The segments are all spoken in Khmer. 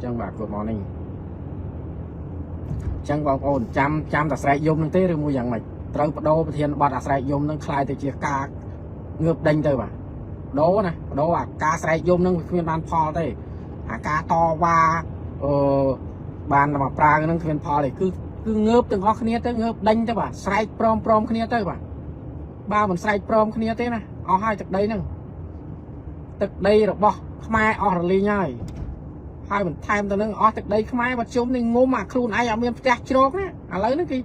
ចឹងបាទ good morning ចឹងបងប្អូនចាំចាំតែស្រែកយំនឹងទេឬមួយយ៉ាងម៉េចត្រូវបដូរប្រធានបទអាស្រែកយំនឹងក្លាយទៅជាការងើបដេញទៅបាទដូរណាបដូរអាការស្រែកយំនឹងវាគ្មានបានផលទេអាការតវ៉ាអឺបានមកប្រាងនឹងគ្មានផលទេគឺគឺងើបទាំងអស់គ្នាទៅងើបដេញទៅបាទស្រែកព្រមព្រមគ្នាទៅបាទបើមិនស្រែកព្រមគ្នាទេណាអស់ហើយទឹកដីហ្នឹងទឹកដីរបស់ខ្មែរអស់រលីងហើយ ហើយបន្ថែមទៅនឹងអស់ទឹកដីខ្មែរមកជុំនេះងុំអាខ្លួនឯងអត់មានផ្ទះជ្រកណាឥឡូវហ្នឹងគេ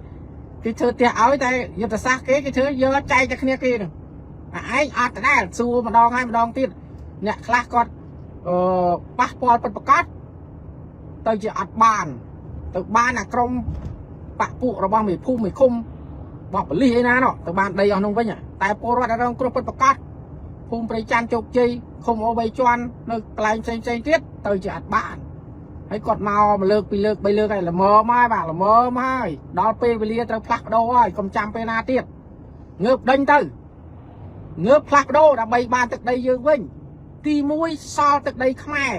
គេធ្វើផ្ទះឲ្យតែយុទ្ធសាស្ត្រគេគេធ្វើយកចែកតែគ្នាគេហ្នឹងអាឯងអត់ដដែលសួរម្ដងហើយម្ដងទៀតអ្នកខ្លះគាត់អឺប៉ះពាល់ពិតប្រកបទៅជាអត់បានទៅបានអាក្រុមបពពួករបស់មេភូមិមេឃុំរបស់បលិសអីណានោះទៅបានដីអស់នោះវិញតែពលរដ្ឋដែលរងគ្រោះពិតប្រកបភូមិព្រៃច័ន្ទជោគជ័យឃុំអូបីជាន់នៅកន្លែងផ្សេងផ្សេងទៀតទៅជាអត់បាន ហើយគាត់មកមួយលើកពីរលើកបីលើកហើយល្មមហើយបាទល្មមហើយដល់ពេលវេលាត្រូវផ្លាស់ប្ដូរហើយកុំចាំពេលណាទៀតងើបដេញទៅងើបផ្លាស់ប្ដូរដើម្បីបានទឹកដីយើងវិញទី1សល់ទឹកដីខ្មែរ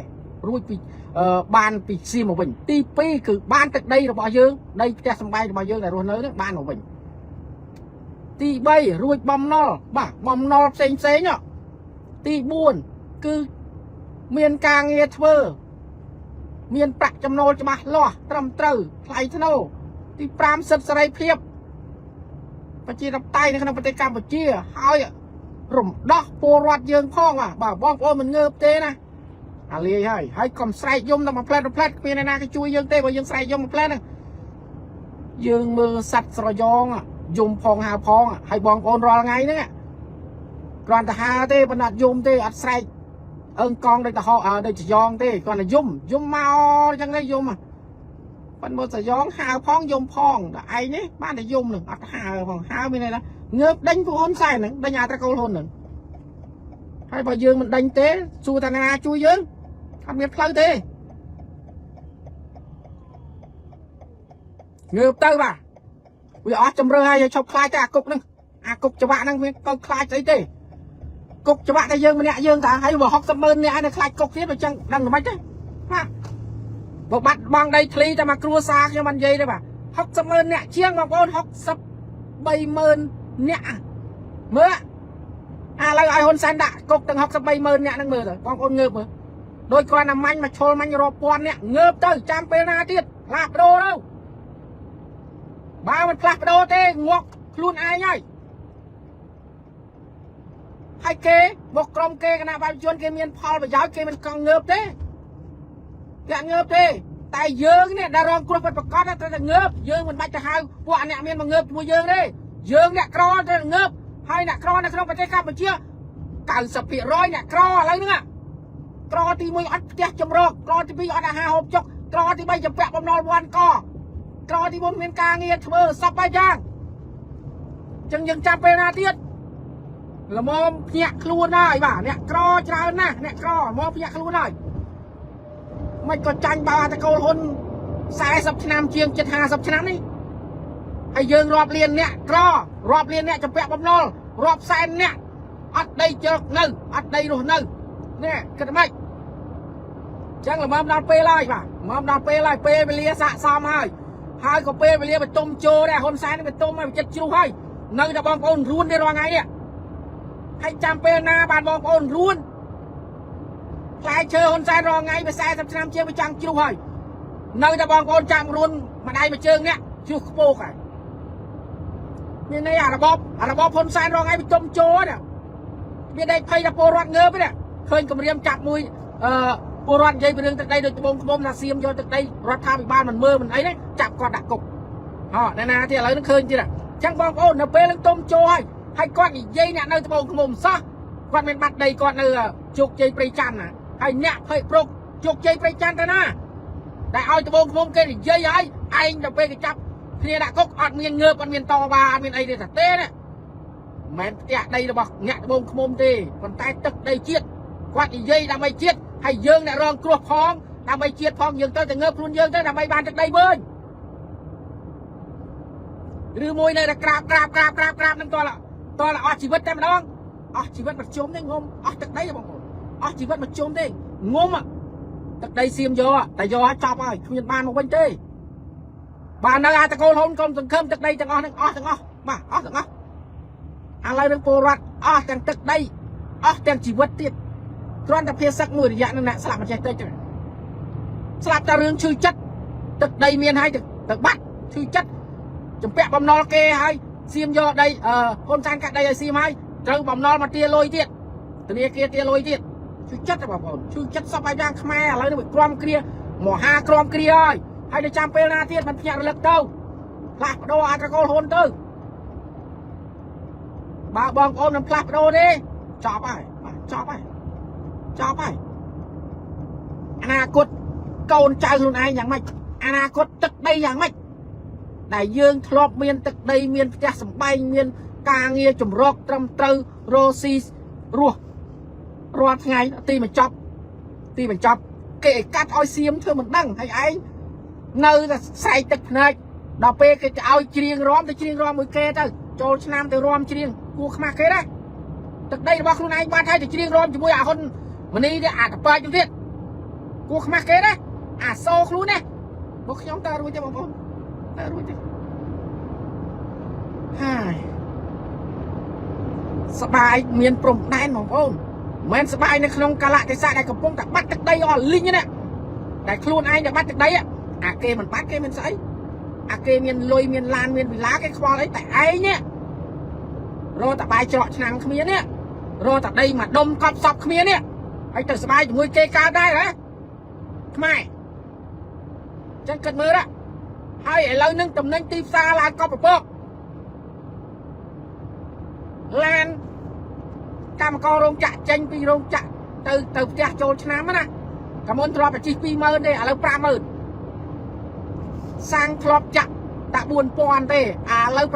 រួចពីអឺបានពីសៀមមកវិញទី2គឺបានទឹកដីរបស់យើងដីផ្ទះសម្បែងរបស់យើងដែលរស់នៅនេះបានមកវិញទី3រួចបំណុលបាទបំណុលផ្សេងផ្សេងទី4គឺមានការងារធ្វើ មានប្រាក់ចំណូលច្បាស់លាស់ត្រឹមត្រូវថ្លៃថ្នូរទី5សិទ្ធិសេរីភាពប្រជាធិបតេយ្យនៅក្នុងប្រទេសកម្ពុជាហើយរំដោះពលរដ្ឋយើងផងបាទបើបងប្អូនមិនងើបទេណាអាលាយហើយហើយកុំស្រែកយំតែមួយផ្លែតមួយផ្លែតគ្មានអ្នកណាគេជួយយើងទេបើយើងស្រែកយំមួយផ្លែតហ្នឹងយើងមើលសัตว์ស្រយងយំផងហៅផងហើយបងប្អូនរាល់ថ្ងៃហ្នឹងគ្រាន់តែហៅទេប៉ុន្តែអត់យំទេអត់ស្រែក អឹងកងដូចតហដូចចយ៉ងទេគាត់តែយំយំមកអញ្ចឹងទេយំប៉ុន្តែមើលសយ៉ងហៅផងយំផងតែឯងនេះបានតែយំនឹងអត់ហៅផងហៅមានន័យថាងើបដេញពួកហ៊ុនសែនហ្នឹងដេញអាត្រកូលហ៊ុនហ្នឹងហើយបើយើងមិនដេញទេសួរថាណាជួយយើងអត់មានផ្លូវទេងើបទៅបាទវាអស់ជំរឿហើយឈប់ខ្លាចទៅអាគុកហ្នឹងអាគុកច្បាក់ហ្នឹងវាកូនខ្លាចស្អីទេ គុកច្បាក់តែយើងម្នាក់យើងតាហើយបើ60ម៉ឺននាក់ហើយនៅខ្លាចគុកទៀតបើចឹងដឹងមិនទេបាទបើបាត់បង់ដីធ្លីតែមកគ្រួសារខ្ញុំមិននិយាយទេបាទ60ម៉ឺននាក់ជាងបងប្អូន63ម៉ឺននាក់មើលអាឥឡូវឲ្យហ៊ុនសែនដាក់គុកទាំង63ម៉ឺននាក់ហ្នឹងមើលទៅបងប្អូនងើបមើលដោយគ្រាន់តែមាញ់មកឈុលមាញ់រាប់ពាន់នាក់ងើបទៅចាំពេលណាទៀតផ្លាស់ប្ដូរទៅបើមិនផ្លាស់ប្ដូរទេងាប់ខ្លួនឯងហើយ ហើយគេមកក្រុមគេគណៈបព្វជជនគេមានផលប្រយោជន៍គេមិនកង់ងើបទេគេអត់ងើបទេតែយើងនេះដែលរងគ្រោះពិតប្រកបត្រូវតែងើបយើងមិនបាច់ទៅហៅពួកអ្នកមានមកងើបជាមួយយើងទេយើងអ្នកក្រត្រូវតែងើបហើយអ្នកក្រនៅក្នុងប្រទេសកម្ពុជា90%អ្នកក្រឥឡូវហ្នឹងក្រទី1អត់ផ្ទះចម្រោកក្រទី2អត់អាហារហូបចុកក្រទី3ជំពាក់បំណុលវ៉ាន់កក្រទី4មានការងារធ្វើសពបែបយ៉ាងអញ្ចឹងយើងចាប់ពេលណាទៀត ល្មមភ្ញាក់ខ្លួនហើយបាទអ្នកក្រច្រើនណាស់អ្នកក្រល្មមភ្ញាក់ខ្លួនហើយមិនក៏ចាញ់បោអាតកូលហ៊ុន40ឆ្នាំជាងជិត50ឆ្នាំនេះហើយយើងរាប់លានអ្នកក្ររាប់លានអ្នកចម្ពាក់បំណុលរាប់សែនអ្នកអត់ដីជ្រកនៅអត់ដីរស់នៅនេះគិតម៉េចចឹងល្មមដល់ពេលហើយបាទល្មមដល់ពេលហើយពេលវេលាស័កសមហើយហើយក៏ពេលវេលាបតុមជោដែរហ៊ុនសែនបតុមឲ្យចិត្តជ្រុះហើយនៅតែបងប្អូនរួនទេរាល់ថ្ងៃនេះ ហើយចាំពេលណាបានបងប្អូនរួនផ្លែឈើហ៊ុនសែនរងថ្ងៃវា40ឆ្នាំជាងវាចង់ជ្រុះហើយនៅតែបងប្អូនចាំរួនម្ដាយមួយជើងនេះជ្រុះខ្ពោកហើយមានន័យអារបបអារបបហ៊ុនសែនរងថ្ងៃវាទុំជោនេះវាដេកភ័យដល់ពលរដ្ឋងើបនេះឃើញគម្រាមចាប់មួយអឺពលរដ្ឋនិយាយពីរឿងទឹកដីដូចត្បូងឃ្មុំថាសៀមយកទឹកដីរដ្ឋាភិបាលមិនមើលមិនអីនេះចាប់គាត់ដាក់គុកហ៎ណែណាទៀតឥឡូវនឹងឃើញទៀតអញ្ចឹងបងប្អូននៅពេលនឹងទុំជោហើយហើយគាត់និយាយអ្នកនៅត្បូងឃ្មុំសោះគាត់មានបាត់ដីគាត់នៅជោគជ័យព្រៃច័ន្ទណាហើយអ្នកភ័យប្រុកជោគជ័យព្រៃច័ន្ទទៅណាតែឲ្យត្បូងឃ្មុំគេនិយាយហើយឯងដល់ពេលគេចាប់គ្នាដាក់គុកអត់មានងើបអត់មានតវ៉ាអត់មានអីទេថាទេណាមិនមែនផ្ទះដីរបស់អ្នកត្បូងឃ្មុំទេប៉ុន្តែទឹកដីជាតិគាត់និយាយដើម្បីជាតិហើយយើងអ្នករងគ្រោះផងដើម្បីជាតិផងយើងទៅតែងើបខ្លួនយើងទៅដើម្បីបានទឹកដីវិញឬមួយនៅតែក្រាបក្រាបក្រាបក្រាបក្រាបនឹងតលតលអស់ជីវិតតែម្ដងអស់ជីវិតមកជុំទេងុំអស់ទឹកដីបងប្អូនអស់ជីវិតមកជុំទេងុំ ទឹកដីសៀមយកតែយកឲ្យចប់ហើយគ្មានបានមកវិញទេបាទនៅអាតកូលហ៊ុនកុំសង្ឃឹមទឹកដីទាំងអស់ហ្នឹងអស់ទាំងអស់បាទអស់ទាំងអស់ឥឡូវនឹងពលរដ្ឋអស់ទាំងទឹកដីអស់ទាំងជីវិតទៀតគ្រាន់តែភាសឹកមួយរយៈនឹងអ្នកស្លាប់មិនចេះតិចទេស្លាប់តែរឿងឈឺចិត្តទឹកដីមានហើយទៅបាត់ឈឺចិត្តចម្ពាក់បំណុលគេហើយសៀមយកដីអឺហ៊ុនសែនកាត់ដីឲ្យសៀមហើយត្រូវបំណុលមកទាលុយទៀតធនាគារទាលុយទៀតឈឺចិត្តទេបងប្អូនឈឺចិត្តសពបែបយ៉ាងខ្មែរឥឡូវនេះវាក្រំគ្រាមហាក្រំគ្រាហើយហើយនៅចាំពេលណាទៀតมันភ្ញាក់រលឹកទៅផ្លាស់ប្ដូរអាត្រកូលហ៊ុនទៅបើបងប្អូនមិនផ្លាស់ប្ដូរទេចប់ហើយបាទចប់ហើយចប់ហើយអនាគតកូនចៅខ្លួនឯងយ៉ាងម៉េចអនាគតទឹកដីយ៉ាងម៉េចដែលយើងធ្លាប់មានទឹកដីមានផ្ទះសម្បែងមានការងារចម្រោកត្រឹមត្រូវរស់ស៊ីរស់រាល់ថ្ងៃទីបញ្ចប់ទីបញ្ចប់គេឲ្យកាត់ឲ្យសៀមធ្វើមិនដឹងហើយឯងនៅតែស្រែកទឹកភ្នែកដល់ពេលគេទៅឲ្យច្រៀងរាំទៅច្រៀងរាំមួយគេទៅចូលឆ្នាំទៅរាំច្រៀងគួរខ្មាស់គេដែរទឹកដីរបស់ខ្លួនឯងបាត់ហើយទៅច្រៀងរាំជាមួយអាហ៊ុនមនីទៀតអាតប៉ាច់ទៀតគួរខ្មាស់គេដែរអាសូខ្លួនណាមកខ្ញុំតើរួចទេបងប្អូនតើរួចទេហើយស្បាយមានព្រំដែនបងប្អូនមិនមែនស្បាយនៅក្នុងកាលៈទេសៈដែលកំពុងតែបាត់ទឹកដីអស់លីងនេះដែលខ្លួនឯងដែលបាត់ទឹកដីអាគេមិនបាត់គេមិនស្អីអាគេមានលុយមានឡានមានវិឡាគេខ្វល់អីតែឯងនេះរកតែបាយច្រកឆ្នាំគ្មាននេះរកតែដីមកដុំកប់សពគ្មាននេះហើយទៅស្បាយជាមួយគេកើតដែរហ៎ខ្មែរចឹងគិតមើលហើយឥឡូវនឹងតំណែងទីផ្សារឡើងកប់ពពកឡានកម្មកររោងចក្រចេញពីរោងចក្រទៅទៅផ្ទះចូលឆ្នាំណាកាមុនធ្លាប់តែជិះ20000ទេឥឡូវ50000សាំងធ្លាប់ចាក់តែ4000ទេឥឡូវ6000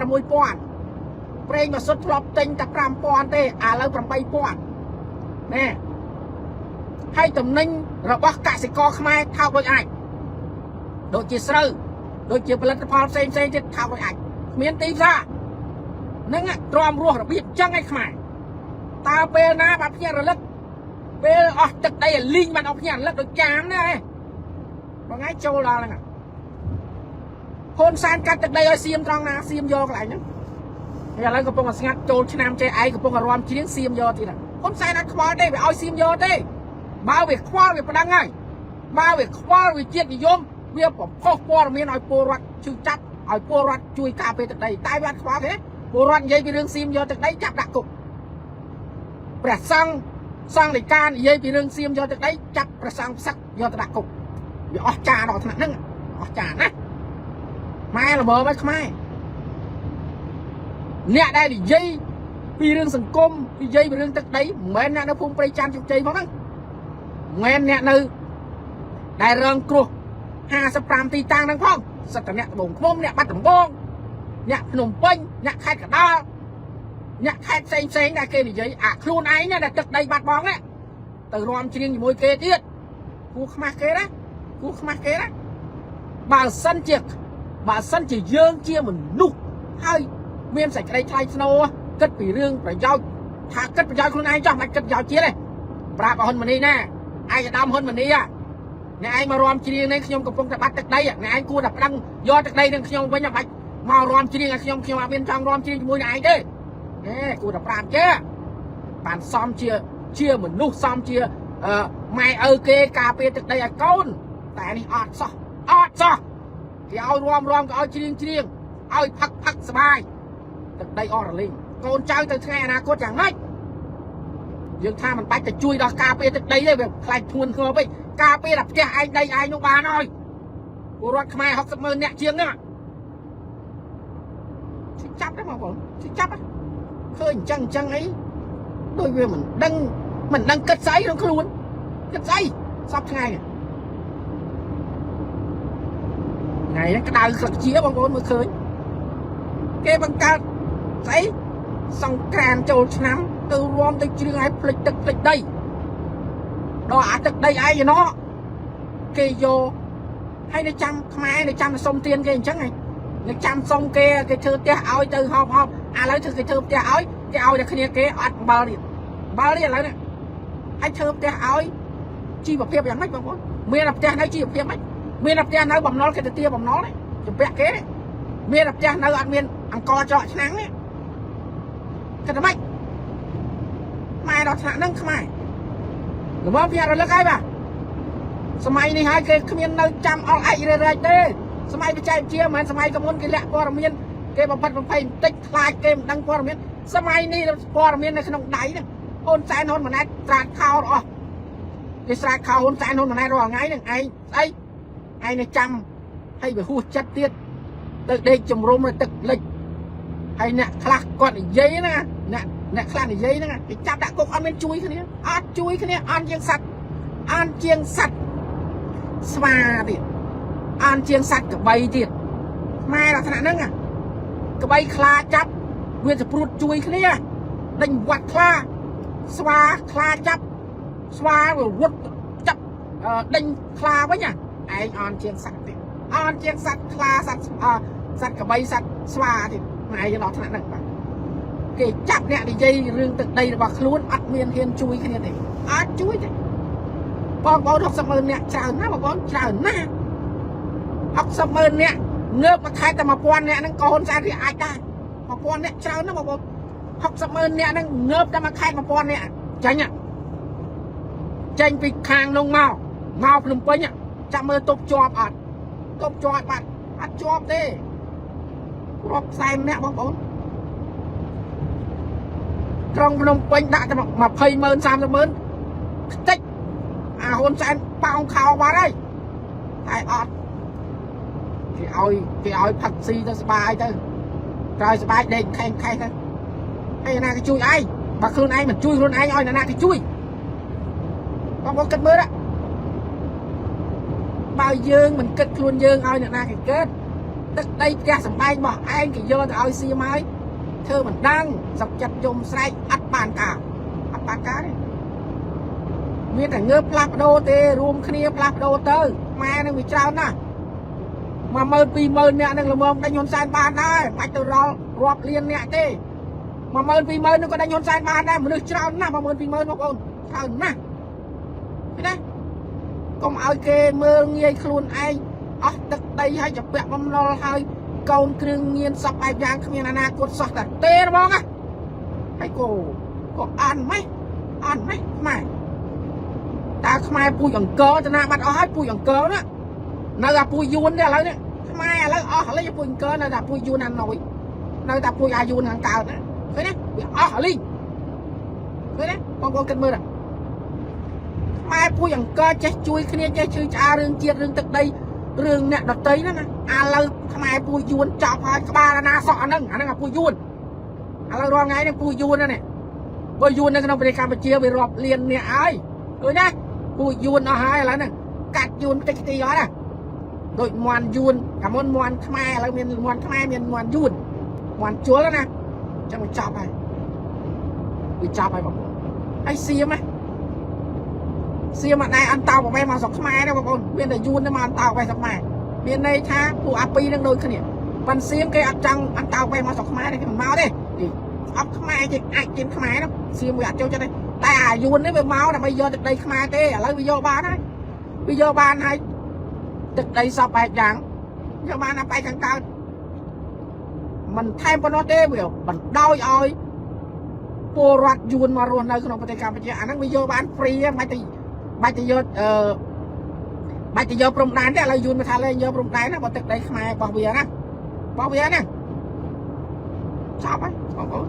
ប្រេងម៉ាស៊ូតធ្លាប់ទិញតែ5000ទេឥឡូវ8000ណែហើយតំណែងរបស់កសិករខ្មែរថោកដូចអាចដូចជាស្រូវដូចជាផលិតផលផ្សេងផ្សេងទៀតថោកដូចអាចគ្មានទីផ្សារហ្នឹងទ្រាំរស់របៀបចឹងឯខ្មែរតើពេលណាបាទភ្ញាក់រលឹកពេលអស់ទឹកដីឲ្យលីងបានអស់ភ្ញាក់រលឹកដូចចាមណាឯងមួយថ្ងៃចូលដល់ហ្នឹងហ៊ុនសែនកាត់ទឹកដីឲ្យសៀមត្រង់ណាសៀមយកកន្លែងហ្នឹងហើយឥឡូវកំពុងតែស្ងាត់ចូលឆ្នាំចេះឯងកំពុងតែរាំច្រៀងសៀមយកទៀតហ៊ុនសែនអត់ខ្វល់ទេវាឲ្យសៀមយកទេបើវាខ្វល់វាប្តឹងហើយបើវាខ្វល់វាជាតិនិយមវាបំផុសព័ត៌មានឲ្យពលរដ្ឋឈឺចាប់ឲ្យពលរដ្ឋជួយការពារទឹកដីតែវាអត់ខ្វល់ទេពលរដ្ឋនិយាយពីរឿងសៀមយកទឹកដីចាប់ដាក់គុកព្រះសង្ឃសង្ឃលេខានិយាយពីរឿងសៀមយកទឹកដីចាប់ព្រះសង្ឃផ្សឹកយកទៅដាក់គុកវាអស់ចាដល់ថ្នាក់ហ្នឹងអស់ចាណាស់ម៉ែល្មមឲ្យខ្មែរអ្នកដែលនិយាយពីរឿងសង្គមនិយាយពីរឿងទឹកដីមិនមែនអ្នកនៅភូមិព្រៃច័ន្ទជោគជ័យផងហ្នឹងមិនមែនអ្នកនៅដែលរងគ្រោះ55ទីតាំងហ្នឹងផងសិតតែអ្នកត្បូងឃ្មុំអ្នកបាត់ដំបងអ្នកភ្នំពេញអ្នកខេត្តកណ្ដាលអ្នកខេត្តផ្សេងផ្សេងដែលគេនិយាយអាខ្លួនឯងណាដែលទឹកដីបាត់បង់ណាទៅរាំច្រៀងជាមួយគេទៀតគួរខ្មាស់គេណាគួរខ្មាស់គេណាបើសិនជាយើងជាមនុស្សហើយមានសេចក្តីថ្លៃថ្នូរគិតពីរឿងប្រយោជន៍ថាគិតប្រយោជន៍ខ្លួនឯងចោះមិនគិតប្រយោជន៍ជាតិទេប្រាប់ឲ្យហ៊ុនម៉ាណីណាឯកឧត្តមហ៊ុនម៉ាណីអ្នកឯងមករំច្រៀងនេះខ្ញុំកំពុងតែបាត់ទឹកដីអ្នកឯងគួរតែប្តឹងយកទឹកដីនឹងខ្ញុំវិញបាច់មករំច្រៀងឲ្យខ្ញុំខ្ញុំអត់មានចង់រំច្រៀងជាមួយអ្នកឯងទេណែគួរតែប្រាប់ចេះបានសមជាជាមនុស្សសមជាម៉ែឪគេការពារទឹកដីឲ្យកូនតែនេះអត់សោះអត់សោះគេឲ្យរំរំក៏ឲ្យច្រៀងច្រៀងឲ្យផឹកផឹកសបាយទឹកដីអស់រលីងកូនចៅទៅថ្ងៃអនាគតយ៉ាងម៉េចយើងថាមិនបាច់ទៅជួយដល់ការពារទឹកដីទេវាខ្លាចធ្ងន់ធ្ងរពេកការពារតែផ្ទះឯងដីឯងនោះបានហើយពលរដ្ឋខ្មែរ60ម៉ឺនអ្នកជាងហ្នឹងជិះចាប់ទេបងប្អូនជិះចាប់ឃើញអញ្ចឹងអញ្ចឹងអីដូចវាមិនដឹងមិនដឹងគិតស្អីក្នុងខ្លួនគិតស្អីសពថ្ងៃថ្ងៃហ្នឹងក្តៅក្លឹកជាបងប្អូនមើលឃើញគេបង្កើតស្អីសង្ក្រានចូលឆ្នាំទៅរួមទៅជ្រៀងឲ្យភ្លេចទឹកភ្លេចដីដល់អាទឹកដីឯងណោះគេយកហើយនៅចាំខ្មែរនៅចាំសុំទៀនគេអញ្ចឹងឯងនៅចាំសុំគេគេធ្វើផ្ទះឲ្យទៅហោបហោបឥឡូវធ្វើគេធ្វើផ្ទះឲ្យគេឲ្យតែគ្នាគេអត់អំបិលទៀតអំបិលទៀតឥឡូវនេះហើយធ្វើផ្ទះឲ្យជីវភាពយ៉ាងម៉េចបងប្អូន មានតែផ្ទះនៅជីវភាពមិនមានតែផ្ទះនៅបំណុលគេទៅទាបំណុលនេះជំពាក់គេនេះមានតែផ្ទះនៅអត់មានអង្គចកឆ្នាំងនេះគិតថាម៉េចខ្មែរដល់ថ្នាក់ហ្នឹងខ្មែរល្មមភ្ញាក់រលឹកហើយបាទសម័យនេះហើយគេគ្មាននៅចាំអល់ឯករែកទេសម័យបច្ចេកវិទ្យាមិនមែនសម័យកមុនគេលាក់ព័ត៌មានគេបំផិតបំភ័យបន្តិចខ្លាចគេមិនដឹងព័ត៌មានសម័យនេះព័ត៌មាននៅក្នុងដៃហ្នឹងហ៊ុនសែនហ៊ុនម៉ាណែតត្រាតខោអស់គេស្រាតខោហ៊ុនសែនហ៊ុនម៉ាណែតរាល់ថ្ងៃហ្នឹងឯងស្អីឯងនៅចាំហើយវាហួសចិត្តទៀតទៅដេកជំរុំនៅទឹកលិចហើយអ្នកខ្លះគាត់និយាយណាអ្នកអ្នកខ្លះនិយាយហ្នឹងគេចាប់ដាក់គុកអត់មានជួយគ្នាអត់ជួយគ្នាអន់ជាងសត្វអន់ជាងសត្វស្វាទៀតអន់ជាងសត្វក្របីទៀតខ្មែរដល់ថ្នាក់ហ្នឹងក្បីខ្លាចាប់វាទៅព្រួតជួយគ្នាដេញវត្តខ្លាស្វាខ្លាចាប់ស្វាវាវត់ចាប់ដេញខ្លាវិញឯងអន់ជាងសត្វទៀតអន់ជាងសត្វខ្លាសត្វសត្វក្របីសត្វស្វាទៀតឯងដល់ថ្នាក់ហ្នឹងបាទគេចាប់អ្នកនិយាយរឿងទឹកដីរបស់ខ្លួនអត់មានហ៊ានជួយគ្នាទេអត់ជួយទេបងប្អូន60ម៉ឺនអ្នកច្រើនណាស់បងប្អូនច្រើនណាស់60ម៉ឺនអ្នកងើបមួយខែតែ1000អ្នកហ្នឹងក៏ហ៊ុនសែនវាអាចដែរ1000អ្នកច្រើនណាស់បងប្អូន60ម៉ឺនអ្នកហ្នឹងងើបតែមួយខែ1000អ្នកចាញ់ចេញពីខាងនោះមកមកភ្នំពេញចាំមើលទប់ជាប់អត់ទប់ជាប់បាត់អត់ជាប់ទេរាប់សែនអ្នកបងប្អូនក្រុងភ្នំពេញដាក់តែ20ម៉ឺន30ម៉ឺនខ្ទេចអាហ៊ុនសែនប៉ោងខោបាត់ហើយតែអត់គេឲ្យគេឲ្យផឹកស៊ីទៅស្បាយទៅក្រោយស្បាយដេកខេងខេះទៅហើយណាគេជួយឯងបើខ្លួនឯងមិនជួយខ្លួនឯងឲ្យអ្នកណាគេជួយបងប្អូនគិតមើលបើយើងមិនគិតខ្លួនយើងឲ្យអ្នកណាគេគិតទឹកដីផ្ទះសំបែងរបស់ឯងគេយកទៅឲ្យសៀមហើយធ្វើមិនដឹងសពចិត្តយំស្រែកអត់បានការអត់បានការទេមានតែងើបផ្លាស់ប្ដូរទេរួមគ្នាផ្លាស់ប្ដូរទៅម៉ែនឹងវាច្រើនណាស់10000 20000អ្នកនឹងល្មមដេញហ៊ុនសែនបានដែរមិនបាច់ទៅរល់រាប់លានអ្នកទេ10000 20000នឹងក៏ដេញហ៊ុនសែនបានដែរមនុស្សច្រើនណាស់10000 20000បងប្អូនច្រើនណាស់ឃើញទេកុំឲ្យគេមើលងាយខ្លួនឯងអស់ទឹកដីហើយจะពាក់បំណុលហើយកូនគ្រឿងញៀនសពបែបយ៉ាងគ្មានអនាគតសោះតែទេហ្មងណាហើយក៏ក៏អានម៉េះអានម៉េះខ្មែរតើខ្មែរពូជអង្គរទៅណាបាត់អស់ហើយពូជអង្គរណានៅអាពូជយួនទេឥឡូវនេះខ្មែរឥឡូវអស់ឥឡូវពូជអង្គរនៅតែពូជយួនអាណយនៅតែពូជអាយួនខាងកើតណាឃើញទេវាអស់អលីងឃើញទេបងប្អូនគិតមើលខ្មែរពូជអង្គរចេះជួយគ្នាចេះឈឺឆ្អាលរឿងជាតិរឿងទឹកដីរឿងអ្នកដតីហ្នឹងណាឥឡូវខ្មែរពូជយួនចប់ហើយក្បាលអាណាសក់អាហ្នឹងអាហ្នឹងអាពូជយួនឥឡូវរាល់ថ្ងៃហ្នឹងពូជយួនហ្នឹងនេះពូជយួននៅក្នុងប្រទេសកម្ពុជាវារាប់លានអ្នកហើយឃើញណាពូជយួនអស់ហើយឥឡូវហ្នឹងកាត់យួនតិចទីអត់ណាដូចមន់យួនកាមុនមន់ខ្មែរឥឡូវមានមន់ខ្មែរមានមន់យួនមន់ជុលណាចឹងវាចប់ហើយវាចប់ហើយបងប្អូនហើយសៀមណាសៀមអត់ដែរអន្តោប្រវេសមកស្រុកខ្មែរទេបងប្អូនមានតែយួនទេមកអន្តោប្រវេសស្រុកខ្មែរមានន័យថាពួកអាពីរនឹងដូចគ្នាប៉ិនសៀមគេអត់ចង់អន្តោប្រវេសមកស្រុកខ្មែរទេគេមិនមកទេអត់ខ្មែរជាអាចជាខ្មែរនោះសៀមវាអត់ចូលចិត្តទេតែអាយួននេះវាមកដើម្បីយកទឹកដីខ្មែរទេឥឡូវវាយកបានហើយវាយកបានហើយទឹកដីសពបែបយ៉ាងយកបានអាបែកខាងកើតមិនថែមប៉ុណ្ណោះទេវាបណ្ដោយឲ្យពលរដ្ឋយួនមករស់នៅក្នុងប្រទេសកម្ពុជាអាហ្នឹងវាយកបាន free មិនទៅបាច់ទៅយកអឺបាច់ទៅយកព្រំដែនទេឥឡូវយួនមកថាលែងយកព្រំដែនណាបើទឹកដីខ្មែររបស់វាណារបស់វាណាចប់ហើយបងប្អូន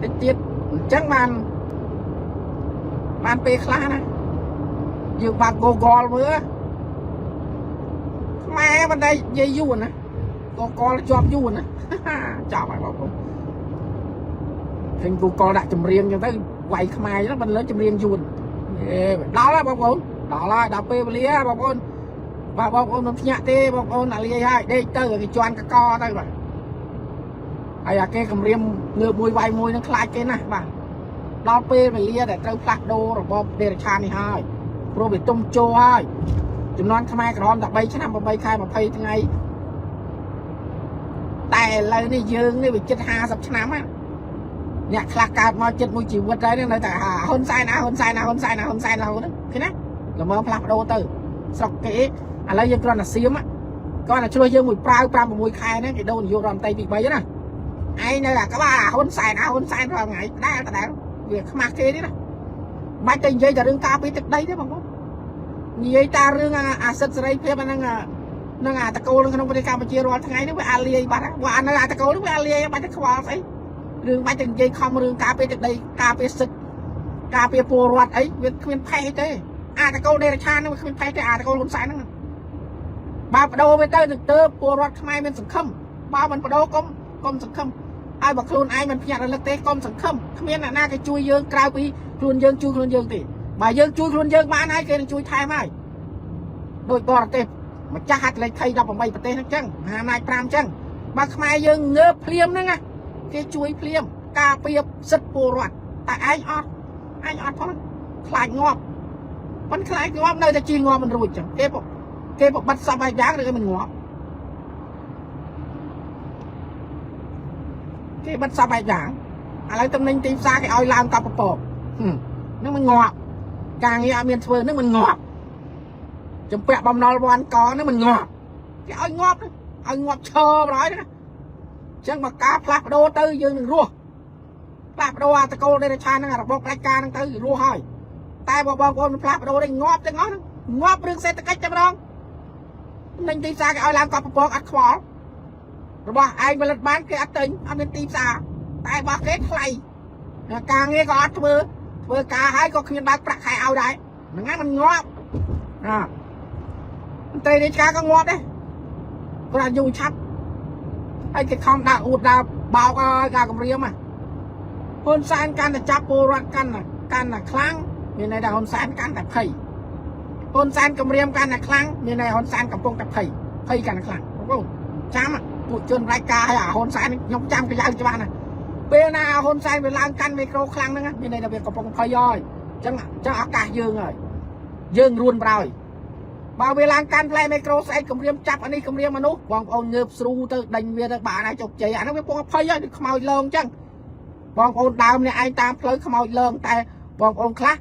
តិចទៀតអញ្ចឹងបានបានពេលខ្លះណាយើងបាក់ Google មើលខ្មែរមិនได้និយាយយួនណា Google ជាប់យួនណា ចប់ហើយបងប្អូនឃើញ Google ដាក់ចម្រៀងអញ្ចឹងទៅវាយខ្មែរហ្នឹងមិនលើចម្រៀងយួនអេដល់ហើយបងប្អូនដល់ហើយដល់ពេលវេលាបងប្អូនបាទបងប្អូនមិនភ្ញាក់ទេបងប្អូនអាលាយហើយដេកទៅគេជន់កកទៅបាទហើយអាគេគម្រាមងើបមួយវាយមួយនឹងខ្លាចគេណាស់បាទដល់ពេលវេលាដែលត្រូវផ្លាស់ប្ដូររបបដេរឆាននេះហើយព្រោះវាទុំជោហើយចំនួនខ្មែរក្រហម13ឆ្នាំ8ខែ20ថ្ងៃតែឥឡូវនេះយើងនេះវាជិត50ឆ្នាំហ្នឹងអ្នកខ្លះកើតមកចិត្តមួយជីវិតហើយនៅតែហ៊ុនសែនអាហ៊ុនសែនអាហ៊ុនសែនអាហ៊ុនសែនរហូតហ្នឹងឃើញណា ល្មមផ្លាស់ប្ដូរទៅស្រុកគេឥឡូវយើងគ្រាន់តែសៀមគ្រាន់តែឆ្លោះយើងមួយប្រាវ5 6ខែហ្នឹងគេដូរនាយករដ្ឋមន្ត្រីពី3ណាឯងនៅអាក្បាលអាហ៊ុនសែនអាហ៊ុនសែនរាល់ថ្ងៃដដែលដដែលវាខ្មាស់គេទេណាមិនតែនិយាយតែរឿងការពីទឹកដីទេបងប្អូននិយាយតែរឿងអាសិទ្ធិសេរីភាពអាហ្នឹងនឹងអាតកូលក្នុងប្រទេសកម្ពុជារាល់ថ្ងៃនេះវាអាលាយបាត់វាអានៅអាតកូលនេះវាអាលាយបាត់ទៅខ្វល់ស្អីរឿងបាច់តែនិយាយខំរឿងការពារទឹកដីការពារសិទ្ធិការពារពលរដ្ឋអីវាគ្មានផេះទេអាតកូលដេរឆានហ្នឹងវាគ្មានផេះទេអាតកូលហ៊ុនសែនហ្នឹងបើបដូរវាទៅនឹងទៅពលរដ្ឋខ្មែរមានសង្ឃឹមបើមិនបដូរកុំកុំសង្ឃឹមហើយបើខ្លួនឯងមិនភ្ញាក់រលឹកទេកុំសង្ឃឹមគ្មានអ្នកណាគេជួយយើងក្រៅពីខ្លួនយើងជួយខ្លួនយើងទេបើយើងជួយខ្លួនយើងបានហើយគេនឹងជួយថែមហើយដោយបរទេសម្ចាស់ហត្ថលេខី18ប្រទេសហ្នឹងចឹងមហាអំណាច5ចឹងបើខ្មែរយើងងើបភ្លាមហ្នឹងណាគេជួយភ្លាមការពារសិទ្ធិពលរដ្ឋតែឯងអត់ឯងអត់ផងខ្លាចងាប់មិនខ្លាចងាប់នៅតែជីងាប់មិនរួចចឹងគេគេបបិទសពឲ្យយ៉ាងឬមិនងាប់គេបិទសពឲ្យយ៉ាងឥឡូវតំណែងទីផ្សារគេឲ្យឡើងកប់ពពកហ្នឹងមិនងាប់ការងារអត់មានធ្វើហ្នឹងមិនងាប់ចំពាក់បំណុលវ៉ាន់កហ្នឹងមិនងាប់គេឲ្យងាប់ឲ្យងាប់ឈរបណ្ដោយណាអញ្ចឹងបើការផ្លាស់ប្ដូរទៅយើងនឹងរស់ផ្លាស់ប្ដូរអាតកូលដេរឆានហ្នឹងអារបបផ្ដាច់ការហ្នឹងទៅរស់ហើយតែបើបងប្អូនមិនផ្លាស់ប្ដូរទេងាប់ទាំងអស់ហ្នឹងងាប់រឿងសេដ្ឋកិច្ចតែម្ដងនឹងទីផ្សារគេឲ្យឡើងកប់ពពកអត់ខ្វល់របស់ឯងផលិតបានគេអត់ទិញអត់មានទីផ្សារតែរបស់គេថ្លៃការងារក៏អត់ធ្វើធ្វើការហើយក៏គ្មានបើកប្រាក់ខែឲ្យដែរហ្នឹងហើយมันងាប់អាមន្ត្រីរាជការក៏ងាប់ដែរគាត់យូរឆាប់ហើយគេខំដាក់អួតដើបោកឲ្យការគម្រាមហ៊ុនសែនកាន់តែចាប់ពលរដ្ឋកាន់តែកាន់តែខ្លាំងមានន័យថាហ៊ុនសែនកាន់តែភ័យហ៊ុនសែនគម្រាមកាន់តែខ្លាំងមានន័យហ៊ុនសែនកំពុងតែភ័យភ័យកាន់តែខ្លាំងបងប្អូនចាំពួកជនរាជការឲ្យអាហ៊ុនសែនខ្ញុំចាំប្រយោជន៍ច្បាស់ណាស់ពេលណាអាហ៊ុនសែនវាឡើងកាន់មីក្រូខ្លាំងហ្នឹងមានន័យថាវាកំពុងភ័យហើយអញ្ចឹងអញ្ចឹងឱកាសយើងហើយយើងរួនប្រោយបើវាឡើងកាន់ផ្លែមីក្រូស្អែកគម្រាមចាប់អានេះគម្រាមមនុស្សបងប្អូនងើបស្រូទៅដេញវាទៅបានហើយជោគជ័យអាហ្នឹងវាពងភ័យហើយខ្មោចលងអញ្ចឹងបងប្អូនដើមអ្នកឯងតាមផ្លូវខ្មោចលងតែបងប្អូនខ្លះ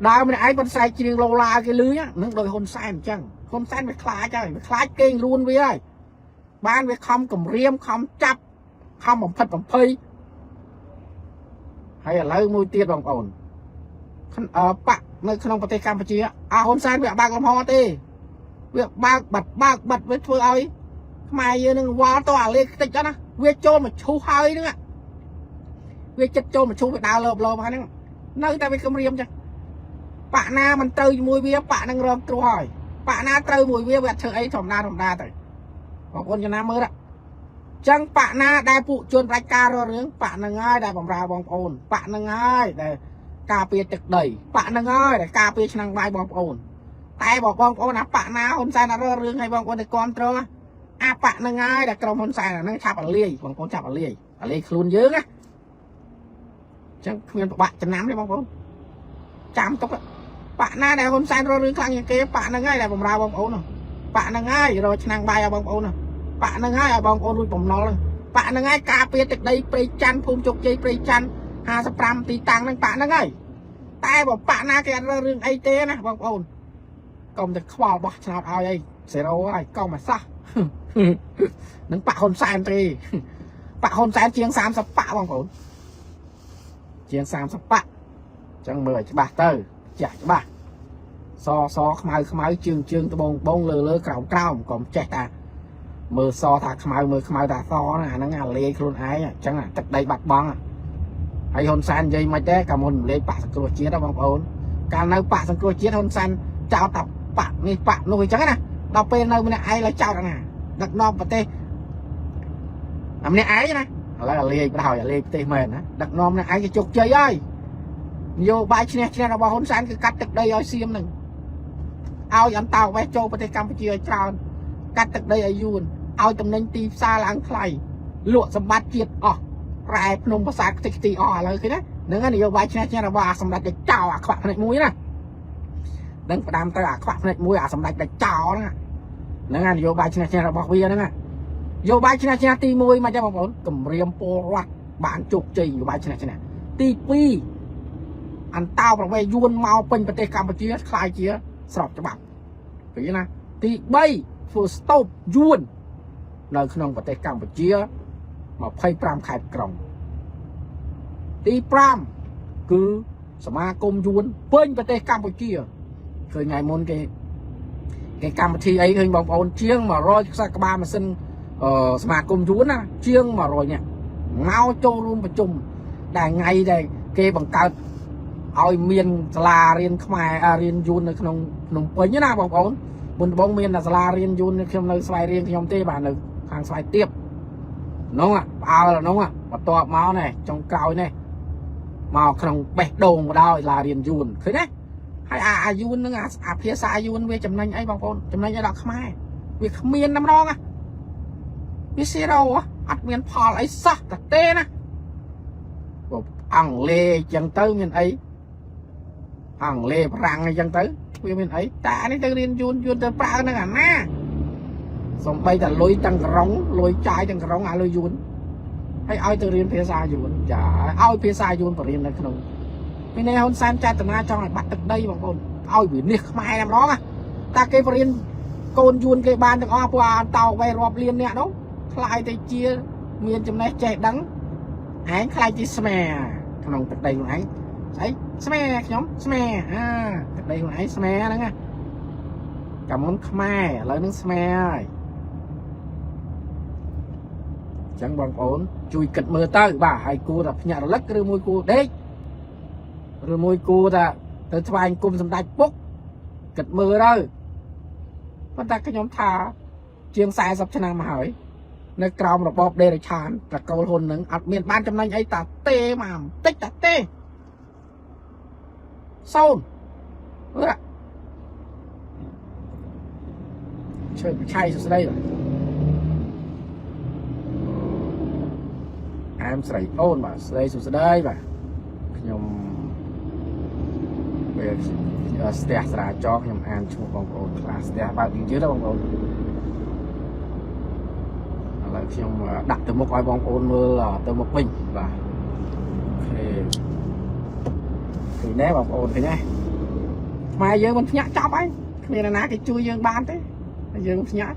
ដើមម្នាក់ឯងប៉ុនស្រែកច្រៀងលោឡាគេលឺហ្នឹងដោយហ៊ុនសែនអញ្ចឹងហ៊ុនសែនវាខ្លាចហើយវាខ្លាចគេងរួនវាហើយបានវាខំគម្រាមខំចាប់ខំបំផិតបំភ័យហើយឥឡូវមួយទៀតបងប្អូនបាក់នៅក្នុងប្រទេសកម្ពុជាអាហ៊ុនសែនវាបើកលំហទេវាបើកបាត់បើកបាត់វាធ្វើឲ្យខ្មែរយើងនឹងវល់តអាលេខ្ទេចណាវាចូលមកឈូសហើយហ្នឹងវាចិត្តចូលមកឈូសវាដើរលោបលោបហើយហ្នឹងនៅតែវាគម្រាមចឹងបាក់ណាមិនត្រូវជាមួយវាបាក់នឹងរងគ្រោះហើយបាក់ណាត្រូវមួយវាវាអត់ធ្វើអីធម្មតាធម្មតាទៅបងប្អូនចំណាំមើលចឹងបាក់ណាដែលពួកជនប្រជាការរករឿងបាក់នឹងហើយដែលបំរើបងប្អូនបាក់នឹងហើយដែលការពារទឹកដីបាក់នឹងហើយដែលការពារឆ្នាំងបាយបងប្អូនតែបើបងប្អូនអាបាក់ណាហ៊ុនសែនអត់រករឿងឲ្យបងប្អូនទៅគ្រប់គ្រងអាបាក់នឹងហើយដែលក្រុមហ៊ុនសែនហ្នឹងឆាប់អាលាយបងប្អូនឆាប់អាលាយអាលាយខ្លួនយើងណាចឹងគ្មានប្របាក់ចំណាំទេបងប្អូនចាំទុកបាក់ណាដែលហ៊ុនសែនរករឿងខ្លាំងជាងគេបាក់ហ្នឹងហើយដែលបំរើបងប្អូនបាក់ហ្នឹងហើយរកឆ្នាំងបាយឲ្យបងប្អូនបាក់ហ្នឹងហើយឲ្យបងប្អូនរួចបំណុលបាក់ហ្នឹងហើយការពារទឹកដីព្រៃច័ន្ទភូមិជោគជ័យព្រៃច័ន្ទ55ទីតាំងហ្នឹងបាក់ហ្នឹងហើយតែបើបាក់ណាគេអត់រើរឿងអីទេណាបងប្អូនកុំតែខ្វល់បោះឆ្នោតឲ្យអីសេរ៉ូហើយកុំឲ្យសោះនឹងបាក់ហ៊ុនសែនទេបាក់ហ៊ុនសែនជាង30បាក់បងប្អូនជាង30បាក់អញ្ចឹងមើលឲ្យច្បាស់ទៅចាក់ច្បាស់សសខ្មៅខ្មៅជើងជើងត្បូងត្បូងលើលើក្រោមក្រោមកុំចេះតាមើលសថាខ្មៅមើលខ្មៅថាសណាអាហ្នឹងអាលាយខ្លួនឯងអញ្ចឹងទឹកដីបាត់បង់ហើយហ៊ុនសែននិយាយមិនទេកាលមុនលេខបាក់សង្គ្រោះជាតិបងប្អូនកាលនៅបាក់សង្គ្រោះជាតិហ៊ុនសែនចោតថាបាក់នេះបាក់នោះអញ្ចឹងណាដល់ពេលនៅម្នាក់ឯងឡើយចោតអាណាដឹកនាំប្រទេសអាម្នាក់ឯងណាឥឡូវអាលាយប្រហើយអាលាយប្រទេសមែនណាដឹកនាំម្នាក់ឯងគេជោគជ័យហើយនយោបាយឈ្នះឈ្នះរបស់ហ៊ុនសែនគឺកាត់ទឹកដីឲ្យសៀមនឹងឲ្យអន្តោវេសចូលប្រទេសកម្ពុជាឲ្យច្រើនកាត់ទឹកដីឲ្យយួនឲ្យតំណែងទីផ្សារឡើងថ្លៃលក់សម្បត្តិជាតិអស់រ៉ែភ្នំប្រាសាទខ្ទេចខ្ទីអស់ឥឡូវឃើញណាហ្នឹងនយោបាយឈ្នះឈ្នះរបស់អាសម្ដេចដែលចោលអាខ្វាក់ភ្នែកមួយណាដឹងផ្ដាំទៅអាខ្វាក់ភ្នែកមួយអាសម្ដេចដែលចោលហ្នឹងហ្នឹងនយោបាយឈ្នះឈ្នះរបស់វាហ្នឹងនយោបាយឈ្នះឈ្នះទី1មកចឹងបងប្អូនគម្រាមពលរដ្ឋបានជោគជ័យនយោបាយឈ្នះឈ្នះទី2 អន្តោប្រវេសន៍យួនមកពេញប្រទេសកម្ពុជាក្លាយជាស្របច្បាប់ឃើញណាទី3ធ្វើ stop យួននៅក្នុងប្រទេសកម្ពុជា25ខេត្តក្រុងទី5គឺសមាគមយួនពេញប្រទេសកម្ពុជាឃើញថ្ងៃមុនគេគេកម្មវិធីអីឃើញបងប្អូនជាង100ខ្សែក្បាលម៉ាស៊ីនអឺសមាគមយួនណាជាង100នាក់មកចូលរួមប្រជុំដែលថ្ងៃដែលគេបង្កើតឲ្យមានសាលារៀនខ្មែររៀនយួននៅក្នុងភ្នំពេញណាបងប្អូនមុនដំបូងមានតែសាលារៀនយួនខ្ញុំនៅស្វាយរៀងខ្ញុំទេបាទនៅខាងស្វាយទៀបនោះផ្អើលនោះបន្ទាប់មកនេះចុងក្រោយនេះមកក្នុងបេះដូងបដោយសាលារៀនយួនឃើញទេហើយអាអាយួននឹងអាភាសាយួនវាចំណេញអីបងប្អូនចំណេញអីដល់ខ្មែរវាគ្មានតែម្ដងវា zero អត់មានផលអីសោះតែទេណាបើអង់គ្លេសអញ្ចឹងទៅមានអីអង់គ្លេសបារាំងអីចឹងទៅវាមានអីតែអានេះទៅរៀនយួនយួនទៅប្រើនឹងអាណាសំបីតែលុយទាំងក្រុងលុយចាយទាំងក្រុងអាលុយយួនហើយឲ្យទៅរៀនភាសាយួនចាឲ្យភាសាយួនបរៀននៅក្នុងមានន័យហ៊ុនសែនចេតនាចង់ឲ្យបាត់ទឹកដីបងប្អូនឲ្យវិនិច្ឆ័យខ្មែរតែម្ដងណាតែគេបរៀនកូនយួនគេបានទាំងអស់ពួកអន្តោវេរាប់លានអ្នកនោះក្លាយទៅជាមានចំណេះចេះដឹងឯងក្លាយជាស្មាក្នុងទឹកដីខ្លួនឯងស្អីស្មាខ្ញុំស្មាអាទឹកដីខ្លួនឯងស្មាហ្នឹងណាកាលមុនខ្មែរឥឡូវហ្នឹងស្មាហើយអញ្ចឹងបងប្អូនជួយគិតមើលទៅបាទហើយគួរតែភ្ញាក់រលឹកឬមួយគួរដេកឬមួយគួរតែទៅថ្វាយគុំសម្ដេចពុកគិតមើលទៅប៉ុន្តែខ្ញុំថាជាង40ឆ្នាំមកហើយនៅក្រោមរបបដេរឆានត្រកូលហ៊ុននឹងអត់មានបានចំណេញអីតាទេមកបន្តិចតាទេសូន្យអឺឆើឆៃសួស្ដីបាទអែមស្រីអូនបាទស្ដីសួស្ដីបាទខ្ញុំពេលស្ទះស្រាចរខ្ញុំអានឈ្មោះបងប្អូនខ្លះស្ទះបើកយឺតៗបងប្អូនឥឡូវខ្ញុំដាក់ទៅមុខឲ្យបងប្អូនមើលទៅមុខវិញបាទ OK ឃើញទេបងប្អូនឃើញទេខ្មែរយើងមិនភ្ញាក់ចាប់ហើយគ្មាននរណាគេជួយយើងបានទេយើងភ្ញាក់។